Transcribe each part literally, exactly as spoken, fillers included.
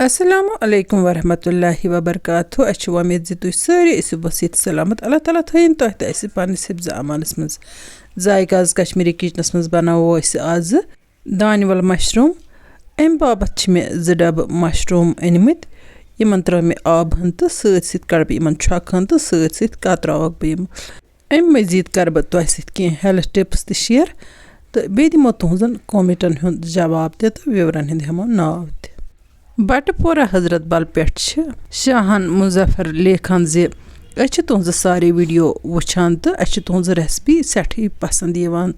السلام علیکم ورحمۃ اللہ وبرکاتہ۔ اَسہِ چھِ وۄمید زِ تُہۍ سٲری ٲسِو بصیت سلامت۔ اللہ تعالیٰ تھٲیِن تۄہہِ تہٕ اَسہِ پننِس حفظ امانس منٛز۔ ذائقہ آز کشمیٖری کچنس منٛز بناوو أسۍ آزٕ دانہِ ول مشروٗم۔ اَمہِ باپتھ چھِ مےٚ زٕ ڈبہٕ مشروٗم أنمٕتۍ۔ یِمن ترٲو مےٚ آبہٕ ہن تہٕ سۭتۍ سۭتۍ کڑٕ بہٕ یِمن چھۄکہٕ ہن تہٕ سۭتۍ سۭتۍ کتراوکھ بہٕ یِم۔ اَمہِ مٔزیٖد کَرٕ بہٕ تۄہہِ سۭتۍ کینٛہہ ہیلتھ ٹِپٕس تہِ شِیَر، تہٕ بیٚیہِ دِمو تُہٕنٛزَن کومٮ۪نٹَن ہُنٛد جواب تہِ تہٕ وِورَن ہُنٛد ہٮ۪مو ناو تہِ۔ بَٹہٕ پورہ حضرت بل پٮ۪ٹھ چھِ شاہَن مظفر لیکھان زِ أسۍ چھِ تُہٕنٛزٕ سارے ویٖڈیو وٕچھان تہٕ اَسہِ چھِ تُہٕنٛز ریسپی سٮ۪ٹھٕے پَسنٛد یِوان۔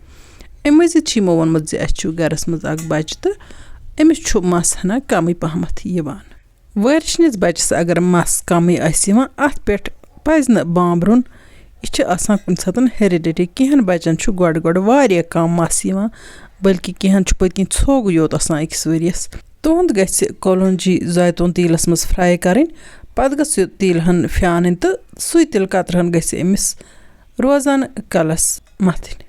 اَمہِ مٔزیٖد چھِ یِمو ووٚنمُت زِ اَسہِ چھُ گَرَس منٛز اَکھ بَچہٕ تہٕ أمِس چھُ مَس ہنا کَمٕے پَہمَتھ یِوان۔ وٲرِشنِس بَچَس اگر مَس کَمٕے آسہِ یِوان، اَتھ پٮ۪ٹھ پَزِ نہٕ بامبرُن۔ یہِ چھِ آسان کُنہِ ساتَن ہیٚرِڈِٹی۔ کینٛہَن بَچَن چھُ گۄڈٕ گۄڈٕ واریاہ کَم مَس یِوان، بلکہِ کینٛہَن چھُ پٔتۍ کِنۍ ژھوٚگ یوت آسان أکِس ؤرِیَس۔ تُہُنٛد گژھِ کولونجی زیتون تیٖلَس منٛز فراے کَرٕنۍ، پَتہٕ گٔژھ یہِ تیٖل ہن پھیٛانٕنۍ تہٕ سُے تِلہٕ قطرٕ ہن گژھِ أمِس روزانہٕ کَلَس مَتھٕنۍ۔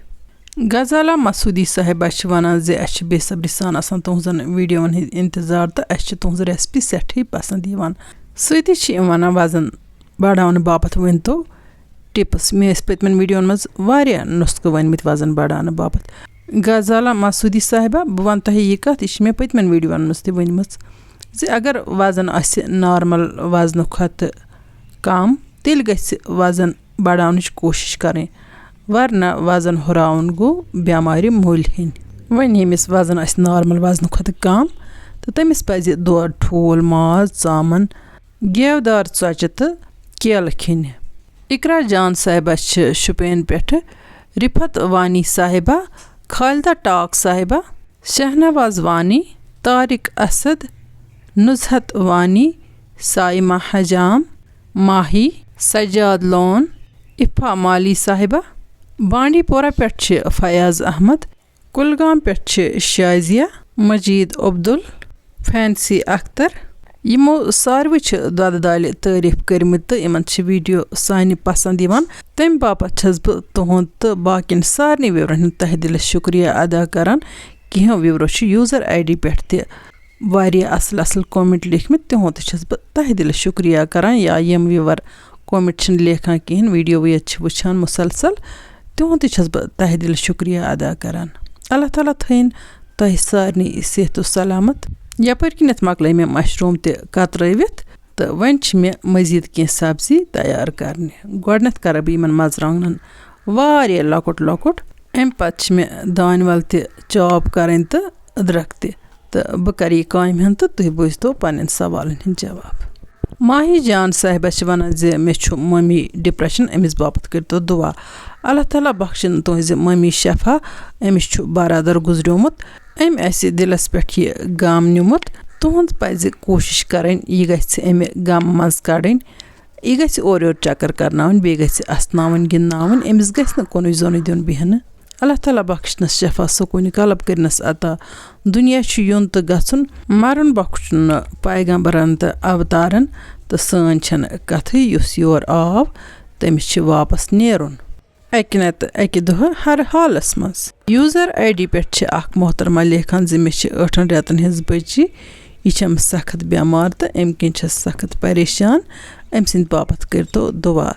غزالہ مسعودی صاحبہ چھِ وَنان زِ اَسہِ چھِ بے صبری سان آسان تُہٕنٛزَن ویٖڈیووَن ہٕنٛدۍ اِنتظار تہٕ اَسہِ چھِ تُہٕنٛز ریسپی سٮ۪ٹھٕے پَسنٛد یِوان۔ سۭتی چھِ یِم وَنان وَزَن بَڑاونہٕ باپَتھ ؤنۍ تو ٹِپٕس۔ مےٚ ٲسۍ پٔتمٮ۪ن ویٖڈیووَن منٛز واریاہ نُسخہٕ ؤنۍمٕتۍ وَزَن بَڑاونہٕ باپَتھ۔ غزالہ مسعودی صاحبہ، بہٕ وَنہٕ تۄہہِ یہِ کَتھ، یہِ چھِ مےٚ پٔتمٮ۪ن ویٖڈیووَن منٛز تہِ ؤنۍمٕژ زِ اگر وَزَن آسہِ نارمل وَزنہٕ کھۄتہٕ کَم، تیٚلہِ گژھِ وَزَن بَڑاونٕچ کوٗشِش کَرٕنۍ، ورنہ وزن ہُراوُن گوٚو بٮ۪مارِ مٔلۍ ہیٚنۍ۔ وۄنۍ ییٚمِس وزن آسہِ نارمل وزنہٕ کھۄتہٕ کم، تہٕ تٔمِس پزِ دۄد، ٹھوٗل، ماز، ژامن، گیودار ژۄچہِ تہٕ کیلہٕ کھیٚنہِ۔ اقرا جان صاحبہ چھِ شُپین پٮ۪ٹھٕ، رفت وانی صاحبہ، خالدہ ٹاک صاحبہ، شہنواز وانی، طارق اسد، نزہت وانی، صائمہ حجام، ماہی، سجاد لون، افا مالی صاحبہ۔ بانڈی پورہ پٮ۪ٹھ چھِ فیاض احمد، کُلگام پٮ۪ٹھ چھِ شازیہ، مجید عبدل، فینسی اختر۔ یِمو ساروٕے چھِ دۄدٕ دالہِ تعریٖف کٔرمٕتۍ تہٕ یِمن چھِ ویٖڈیو سانہِ پسنٛد یِوان۔ تَمہِ باپتھ چھَس بہٕ تُہُنٛد تہٕ باقین سارنٕے وِورن ہُنٛد تہہ دِلس شُکریہ ادا کران۔ کینٛہہ وِورو چھِ یوٗزر آی ڈی پٮ۪ٹھ تہِ واریاہ اصل اصل کومنٹ لیکھمٕتۍ، تِہُنٛد تہِ چھَس بہٕ تہہ دِلس شُکریہ کران۔ یا یِم وِور کومنٹ چھِنہٕ لیکھان کِہیٖنۍ، ویٖڈیووٕے یٲتۍ چھِ وٕچھان مُسلسل، تِہُنٛد تہِ چھَس بہٕ تہہ دِلہٕ شُکریہ ادا کران۔ اللہ تعالیٰ تھٲیِن تۄہہِ سارنٕے صحت و سلامت۔ یپٲرۍ کِنٮ۪تھ مۄکلٲے مےٚ مشروٗم تہِ کترٲوِتھ، تہٕ وۄنۍ چھِ مےٚ مزید کینٛہہ سبزی تیار کرنہِ۔ گۄڈٕنٮ۪تھ کرٕ بہٕ یِمن مرژٕوانٛگنن واریاہ لۄکُٹ لۄکُٹ، امہِ پتہٕ چھِ مےٚ دانہِ ول تہِ چاپ کرٕنۍ تہٕ أدرکھ تہِ۔ تہٕ بہٕ کرٕ یہِ کامہِ ہُنٛد تہٕ تُہۍ بوٗزتو پنٕنٮ۪ن سوالن ہُنٛد جواب۔ ماہی جان صاحبہ چھِ وَنان زِ مےٚ چھُ مٔمی ڈپریشن، أمِس باپتھ کٔرۍتو دُعا۔ اللہ تعالیٰ بخشِن تُہٕنٛزِ مٔمی شفا، أمِس چھُ برادر گُزریومُت، أمۍ آسہِ دِلس پٮ۪ٹھ یہِ غم نیومُت۔ تُہُنٛد پزِ کوٗشِش کرٕنۍ، یہِ گژھِ اَمہِ غمہٕ منٛز کڑٕنۍ۔ یہِ گژھِ اورٕ یورٕ چکر کرناوٕنۍ، بیٚیہِ گژھِ اسناوٕنۍ، گِنٛدناوٕنۍ، أمِس گژھِ نہٕ کُنُے زوٚنُے دیُن بیٚہنہٕ۔ اللہ تعالیٰ بخشنس شفا، سکوٗنہِ قلب کٔرنس عطا۔ دُنیا چھُ یُن تہٕ گژھُن، مرُن بخشُن نہٕ پیغمبرن تہٕ اوتارن، تہٕ سٲنۍ چھنہٕ کتھٕے، یُس یور آو، تٔمِس چھِ واپس نیرُن۔ اکہِ نتہٕ اکہِ دۄہہٕ ہر حالس منٛز۔ یوزر آی ڈی پٮ۪ٹھ چھِ اکھ محترمہ لیکھان زِ مےٚ چھِ ٲٹھن رٮ۪تن ہٕنٛز بچی، یہِ چھم سخت بٮ۪مار تہٕ امہِ کِنۍ چھس سخت پریشان، أمۍ سٕنٛدِ باپتھ کٔرۍتو دُعا۔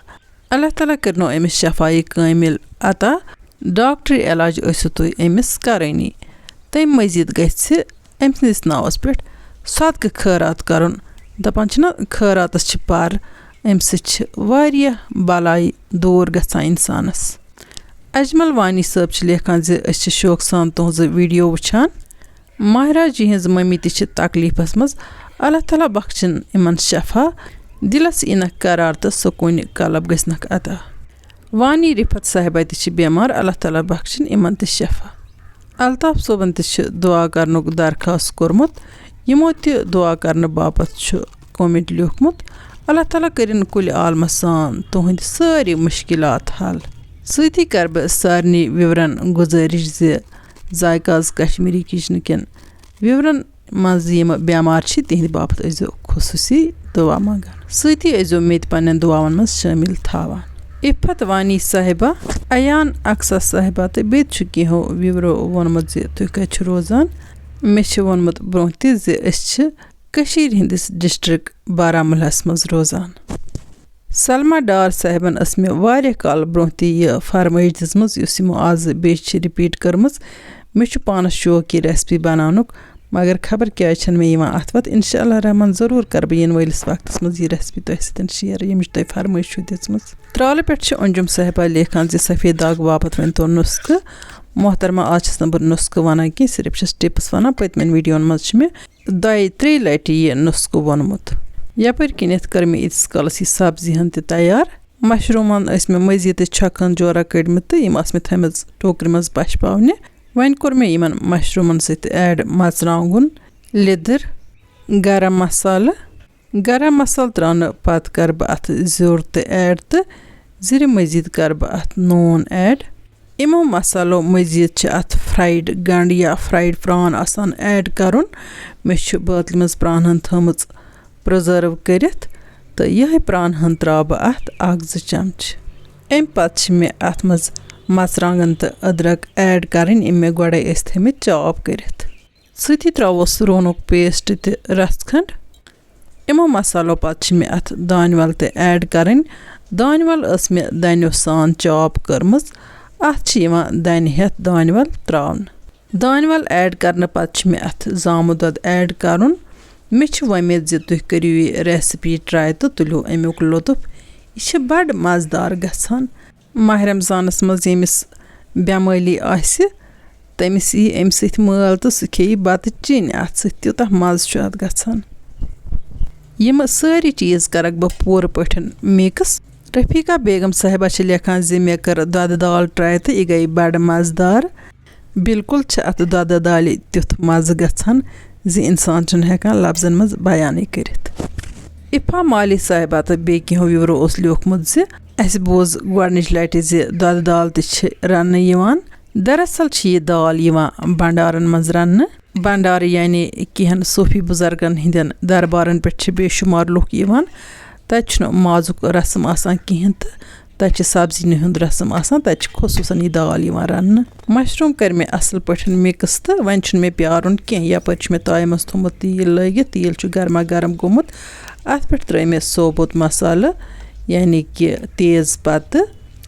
اللہ تعالیٰ کٔرنو أمِس شفایہِ کٲمِل عطا۔ ڈاکٹری علاج ٲسِو تُہۍ أمِس کرٲنی۔ تَمہِ مٔزیٖد گژھِ أمۍ سٕنٛدِس ناوَس پٮ۪ٹھ صدقہٕ خٲرات کرُن۔ دَپان چھِنہ، خٲراتَس چھِ پر، اَمہِ سۭتۍ چھِ واریاہ بلاے دوٗر گژھان اِنسانَس۔ اجمل وانی صٲب چھِ لیکھان زِ أسۍ چھِ شوقہٕ سان تُہٕنٛزٕ ویٖڈیو وٕچھان۔ ماہراج جی ہٕنٛز مٔمی تہِ چھِ تکلیٖفَس منٛز۔ اللہ تعالیٰ بخشِن یِمَن شفا، دِلَس یِنَکھ قرار تہٕ سکوٗنہِ قلب گژھنَکھ عطا۔ وانی رفت صاحبہ تہِ چھِ بٮ۪مار، اللہ تعالیٰ بخشِن یِمَن تہِ شفا۔ الطاف صٲبَن تہِ چھِ دُعا کرنُک درخواست کوٚرمُت۔ یِمو تہِ دُعا کرنہٕ باپتھ چھُ کومنٹ لیوٗکھمُت۔ اللہ تعالیٰ کٔرِن کُلہِ عالمَس سان تُہٕنٛدۍ سٲری مُشکِلات حل۔ سۭتی کرٕ بہٕ سارنٕے وِورَن گُزٲرِش زِ ذائقہ آز کشمیٖری کچنہٕ کٮ۪ن وِورَن منٛز یِم بٮ۪مار چھِ، تِہِنٛدِ باپتھ ٲسۍزیو خصوٗصی دُعا منٛگان۔ سۭتی ٲسۍزیو مےٚ تہِ پنٛنٮ۪ن دُعاوَن منٛز شٲمِل تھاوان۔ عفت وانی صاحبہ، ایان اقصیٰ صاحبہ تہٕ بیٚیہِ تہِ چھُ کینٛہو وِورو ووٚنمُت زِ تُہۍ کَتہِ چھِو روزان۔ مےٚ چھِ ووٚنمُت برٛونٛہہ تہِ زِ أسۍ چھِ کٔشیٖرِ ہٕنٛدِس ڈسٹرکٹ بارہمولاہَس منٛز روزان۔ سلما ڈار صاحبن ٲس مےٚ واریاہ کال برونٛہہ تہِ یہِ فرمٲیش دِژمٕژ، یُس یِمو آز بیٚیہِ چھِ رِپیٖٹ کٔرمٕژ۔ مےٚ چھُ پانَس شوق یہِ ریسپی بناونُک، مگر خبر کیٛازِ چھَنہٕ مےٚ یِوان اَتھٕ وَتھ۔ اِنشاء اللہ الرحمن ضروٗر کَرٕ بہٕ یِنہٕ وٲلِس وقتَس منٛز یہِ ریسپی تۄہہِ سۭتۍ شِیَر، ییٚمِچ تۄہہِ فرمٲیش چھُو دِژمٕژ۔ ترٛالہٕ پٮ۪ٹھ چھِ انجم صاحبہ لیکھان زِ سفید داغ باپتھ ؤنۍ تو نُسخہٕ۔ محترمہ، آز چھَس نہٕ بہٕ نُسخہٕ وَنان کینٛہہ، صرف چھَس ٹِپٕس وَنان۔ پٔتمٮ۪ن ویٖڈیوَن منٛز چھِ مےٚ دۄیہِ ترٛیٚیہِ لَٹہِ یہِ نُسخہٕ ووٚنمُت۔ یَپٲرۍ کِنٮ۪تھ کٔر مےٚ ییٖتِس کالَس یہِ سبزی ہن تہِ تیار۔ مشروٗمَن ٲسۍ مےٚ مٔزیٖد تہِ چھۄکہٕ ہن جورہ کٔڑمٕتۍ تہٕ یِم آسہٕ مےٚ تھٲومٕژ ٹوکرِ منٛز پَشپاونہِ۔ وۄنۍ کوٚر مےٚ یِمَن مشروٗمَن سۭتۍ ایڈ مرژٕوانٛگُن، لیٚدٕر، گرم مسالہٕ۔ گرم مسالہٕ ترٛاونہٕ پتہٕ کَرٕ بہٕ اَتھ زیُر تہِ ایڈ تہٕ زِرِ مٔزیٖد کَرٕ بہٕ اَتھ نوٗن ایڈ۔ یِمو مسالو مٔزیٖد چھِ اَتھ فرٛایِڈ گنٛڈ یا فرٛایِڈ پرٛان آسان ایڈ کَرُن۔ مےٚ چھُ بٲتلہِ منٛز پرٛان ہن تھٲومٕژ پرٛزٲرٕو کٔرِتھ، تہٕ یِہوٚے پرٛان ہن ترٛاوٕ بہٕ اَتھ اَکھ زٕ چمچہٕ۔ اَمہِ پتہٕ چھِ مےٚ اَتھ منٛز مرژٕوانٛگن تہٕ أدرَک ایڈ کَرٕنۍ، یِم مےٚ گۄڈَے ٲسۍ تھٲومٕتۍ چاپ کٔرِتھ۔ سۭتی ترٛاووس روٗنُک پیسٹ تہِ رَژھ کھنٛڈ۔ یِمو مسالو پتہٕ چھِ مےٚ اَتھ دانہِ وَل تہِ ایڈ کَرٕنۍ۔ دانہِ وَل ٲس مےٚ دَنیو سان چاپ کٔرمٕژ۔ اَتھ چھِ یِوان دَنہِ ہٮ۪تھ دانہِ وَل ترٛاونہٕ۔ دانہِ وَل ایڈ کَرنہٕ پتہٕ چھِ مےٚ اَتھ زامُت دۄد ایڈ کَرُن۔ مےٚ چھِ وۄمید زِ تُہۍ کٔرِو یہِ ریسپی ٹراے تہٕ تُلِو اَمیُک لطف۔ یہِ چھِ بَڑٕ مَزٕدار گژھان۔ ماہِ رمضانَس منٛز ییٚمِس بٮ۪مٲلی آسہِ، تٔمِس یی اَمہِ سۭتۍ مٲل تہٕ سُہ کھیٚیہِ بَتہٕ چِنۍ اَتھ سۭتۍ، تیوٗتاہ مَزٕ چھُ اَتھ گژھان۔ یِم سٲری چیٖز کَرَکھ بہٕ پوٗرٕ پٲٹھۍ مِکٕس۔ رفیقہ بیگم صاحبہ چھِ لیکھان زِ مےٚ کٔر دۄدٕ دال ٹراے تہٕ یہِ گٔے بَڑٕ مَزٕدار۔ بالکل چھِ اَتھ دۄدٕ دالہِ تیُتھ مَزٕ گژھان زِ اِنسان چھُنہٕ ہٮ۪کان لفظن منٛز بیانٕے کٔرِتھ۔ اِفا مالی صاحبہ تہٕ بیٚیہِ کینٛہو وِورو اوس لیوٗکھمُت زِ اَسہِ بوٗز گۄڈٕنِچ لَٹہِ زِ دۄدٕ دال تہِ چھِ رَننہٕ یِوان۔ دراصل چھِ یہِ دال یِوان بنڈارن منٛز رَننہٕ۔ بنڈارٕ یعنی کینٛہَن صوٗفی بُزرگن ہٕنٛدٮ۪ن دربارن پٮ۪ٹھ چھِ بے شُمار لُکھ یِوان۔ تَتہِ چھُنہٕ مازُک رسم آسان کِہیٖنۍ تہٕ تَتہِ چھِ سبزی ہُنٛد رسم آسان، تَتہِ چھِ خصوٗصاً یہِ دال یِوان رَننہٕ۔ مشروٗم کٔرۍ مےٚ اَصٕل پٲٹھۍ مِکٕس تہٕ وۄنۍ چھُنہٕ مےٚ پیارُن کینٛہہ۔ یَپٲرۍ چھُ مےٚ تایہِ منٛز تھوٚمُت تیٖل لٲگِتھ، تیٖل چھُ گرما گرم گوٚمُت۔ اَتھ پٮ۪ٹھ ترٛٲے مےٚ ثوبوٗت مسالہٕ، یعنی کہِ تیز پتہٕ،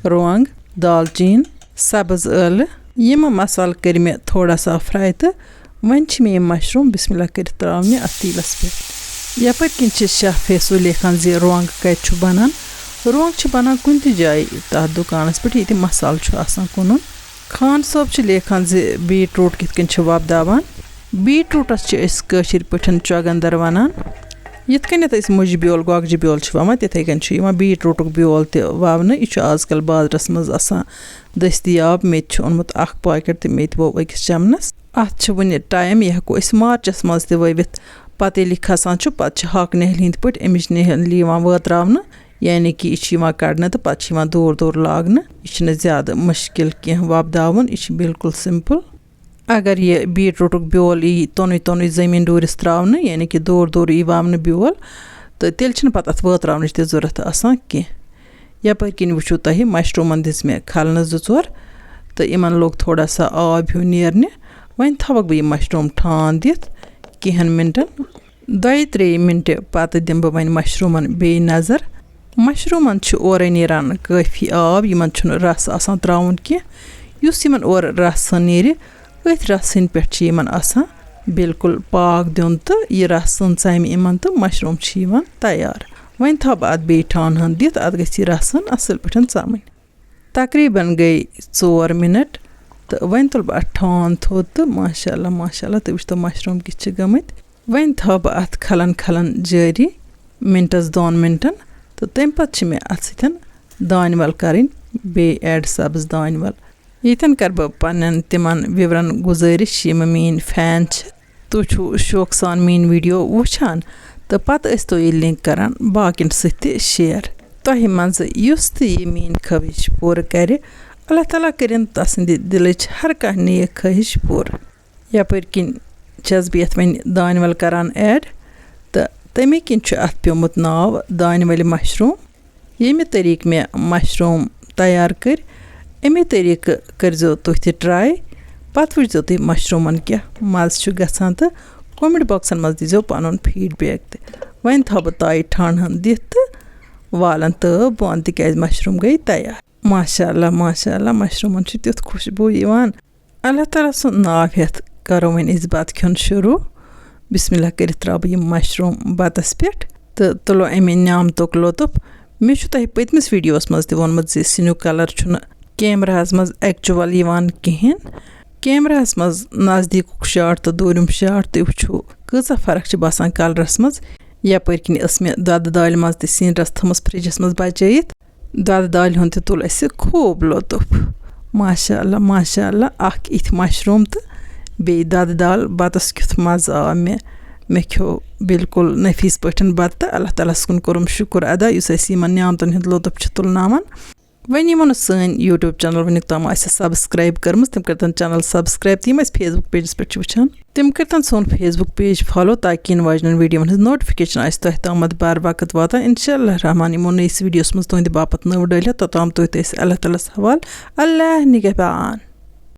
رۄنٛگ، دالچیٖن، سبٕز ٲلہٕ۔ یِم مسالہٕ کٔرۍ مےٚ تھوڑا سا فرٛاے تہٕ وۄنۍ چھِ مےٚ یِم مشروٗم بسم اللہ کٔرِتھ ترٛاونہِ اَتھ تیٖلَس پٮ۪ٹھ۔ یَپٲرۍ کِنۍ چھِ شاہ فیصو لیکھان زِ رۄنٛگ کَتہِ چھُ بَنان۔ رۄنٛگ چھِ بَنان کُنہِ تہِ جایہِ تَتھ دُکانَس پٮ۪ٹھ، ییٚتہِ مسالہٕ چھُ آسان کٕنُن۔ خان صٲب چھِ لیکھان زِ بیٖٹ روٗٹ کِتھ کٔنۍ چھِ وۄپداوان۔ بیٖٹ روٗٹَس چھِ أسۍ کٲشِرۍ پٲٹھۍ چۄگَندَر وَنان۔ یِتھ کٔنٮ۪تھ أسۍ مُجہِ بیول، گۄگجہِ بیول چھِ وَوان، تِتھَے کٔنۍ چھُ یِوان بیٖٹ روٗٹُک بیول تہِ وَونہٕ۔ یہِ چھُ آزکَل بازرَس منٛز آسان دٔستیاب۔ مےٚ تہِ چھُ اوٚنمُت اَکھ پاکٮ۪ٹ تہٕ مےٚ تہِ ووٚو أکِس چَمنَس۔ اَتھ چھِ وٕنہِ ٹایم، یہِ ہٮ۪کو أسۍ مارچَس منٛز تہِ ؤوِتھ۔ پَتہٕ ییٚلہِ یہِ کھَسان چھُ، پَتہٕ چھِ ہاکہٕ نِہِلہِ ہِنٛدۍ پٲٹھۍ اَمِچ نِہِل یِوان وٲتراونہٕ، یعنی کہِ یہِ چھِ یِوان کَڑنہٕ تہٕ پَتہٕ چھِ یِوان دوٗر دوٗر لاگنہٕ۔ یہِ چھُنہٕ زیادٕ مُشکِل کینٛہہ وۄپداوُن، یہِ چھِ بالکل سِمپٕل۔ اگر یہِ بیٖٹ روٗٹُک بیول یی تۄنُے تۄنُے زٔمیٖن ڈوٗرِس ترٛاونہٕ، یعنی کہِ دوٗر دوٗر یی وَونہٕ بیول، تہٕ تیٚلہِ چھِنہٕ پَتہٕ اَتھ وٲتراونٕچ تہِ ضوٚرَتھ آسان کینٛہہ۔ یَپٲرۍ کِنۍ وٕچھِو تۄہہِ، مشروٗمَن دِژ مےٚ کھَلنہٕ زٕ ژور، تہٕ یِمَن لوٚگ تھوڑا سا آب ہیوٗ نیرنہِ۔ وۄنۍ تھاوَکھ بہٕ یہِ مشروٗم ٹھانٛڈ دِتھ کینٛہَن مِنٹَن۔ دۄیہِ ترٛیٚیہِ مِنٹہِ پَتہٕ دِمہٕ بہٕ وۄنۍ مشروٗمَن بیٚیہِ نظر۔ مشروٗمَن چھُ اورَے نیران کٲفی آب، یِمَن چھُنہٕ رَس آسان ترٛاوُن کینٛہہ۔ یُس یِمَن اورٕ رَس نیرِ، أتھۍ رَسہٕ ہٕنٛدۍ پٮ۪ٹھ چھِ یِمَن آسان بالکل پاک دیُن، تہٕ یہِ رَس ژَمہِ یِمَن تہٕ مشروٗم چھِ یِوان تیار۔ وۄنۍ تھاوٕ بہٕ اَتھ بیٚیہِ ٹھانہٕ ہن دِتھ، اَتھ گژھِ یہِ رَس ہن اَصٕل پٲٹھۍ ژَمٕنۍ۔ تقریٖباً گٔے ژور مِنَٹ تہٕ وۄنۍ تُلہٕ بہٕ اَتھ ٹھانہٕ تھوٚد تہٕ ماشاء اللہ، ماشاء اللہ، تُہۍ وٕچھتو مشروٗم کِتھ چھِ گٔمٕتۍ۔ وۄنۍ تھاوٕ بہٕ اَتھ کھَلَن کھَلَن جٲری مِنٹَس دۄن مِنٹَن، تہٕ تَمہِ پَتہٕ چھِ مےٚ اَتھ سۭتۍ دانہِ وَل کَرٕنۍ بیٚیہِ ایڈ، سبٕز دانہِ وَل۔ ییٚتٮ۪ن کَرٕ بہٕ پنٛنٮ۪ن تِمَن وِورَن گُزٲرِش، یِم میٛٲنۍ فین چھِ۔ تُہۍ چھِو شوقہٕ سان میٛٲنۍ ویٖڈیو وٕچھان تہٕ پَتہٕ ٲسۍ تو یہِ لِنک کَران باقیَن سۭتۍ تہِ شِیَر۔ تۄہہِ منٛزٕ یُس تہِ یہِ میٛٲنۍ خٲہِش پوٗرٕ کَرِ، اللہ تعالیٰ کٔرِنۍ تَسٕنٛدِ دِلٕچ ہر کانٛہہ نیک خٲہِش پوٗرٕ۔ یَپٲرۍ کِنۍ چھَس بہٕ یَتھ وۄنۍ دانہِ وَل کَران ایڈ، تہٕ تَمے کِنۍ چھُ اَتھ پیوٚمُت ناو دانہِ وَلہِ مشروٗم۔ ییٚمہِ طریٖقہٕ مےٚ مشروٗم تیار کٔرۍ، اَمے طریٖقہٕ کٔرۍزیو تُہۍ تہِ ٹراے۔ پَتہٕ وٕچھزیو تُہۍ مشروٗمَن کیٛاہ مَزٕ چھُ گژھان تہٕ کمنٹ باکسن منٛز دیٖزیو پنُن فیٖڈ بیک تہِ۔ وۄنۍ تھاوٕ بہٕ تایہِ ٹھانٛڈ ہن دِتھ تہٕ والن تہٕ بۄن، تِکیازِ مشروٗم گٔے تیار۔ ماشاء اللہ، ماشاء اللہ، مشروٗمن چھِ تیُتھ خوشبوٗ یِوان۔ اللہ تعالیٰ سُنٛد ناو ہٮ۪تھ کرو وۄنۍ أسۍ بتہٕ کھیوٚن شروٗع۔ بسم اللہ کٔرِتھ ترٛاوٕ بہٕ یِم مشروٗم بتس پٮ۪ٹھ تہٕ تُلو اَمہِ نعمتُک لطف۔ مےٚ چھُ تۄہہِ پٔتمِس ویڈیوس منٛز تہِ ووٚنمُت زِ سِنیُک کلر چھُنہٕ کیمراہس منٛز ایکچوَل یِوان کِہیٖنۍ۔ کیمراہس منٛز نزدیٖکُک شاٹ تہٕ دوٗریُم شاٹ تُہۍ وٕچھِو، کۭژاہ فرق چھِ باسان کلرس منٛز۔ یپٲرۍ کِنۍ ٲس مےٚ دۄدٕ دالہِ منٛز تہِ سِنۍ رژھ تھٲمٕژ فرجس منٛز بچٲیِتھ۔ دۄدٕ دالہِ ہُنٛد تہِ تُل اَسہِ خوٗب لطف۔ ماشاء اللہ، ماشاء اللہ، اکھ اِتھۍ مشروٗم تہٕ بیٚیہِ دۄدٕ دال بتس کیُتھ مزٕ آو مےٚ۔ مےٚ کھیوٚو بالکل نفیٖس پٲٹھۍ بتہٕ۔ اللہ تعالیٰ ہس کُن کوٚرُم شُکر ادا، یُس اَسہِ یِمن نعمتن ہُنٛد لطف چھُ تُلناوان۔ وۄنۍ یِمو نہٕ سٲنۍ YouTube channel وٕنیُک تام آسہِ subscribe کٔرمٕژ، تِم کٔرۍتن channel subscribe۔ تہٕ یِم اَسہِ Facebook pageس پٮ۪ٹھ چھِ وٕچھان، تِم کٔرۍتن سون Facebook page follow، تاکہِ یِنہٕ واجنٮ۪ن ویڈیوون ہٕنٛز notification آسہِ تۄہہِ تامَتھ بر وقت واتان۔ انشاء اللہ الرحمن یِمو نٔیِس ویڈیوس منٛز تُہنٛدِ باپتھ نٔو ڈٲلِتھ، توٚتام تُہۍ تہٕ أسۍ اللہ تعالیٰ ہس حوالہٕ۔ اللہ نگہبان۔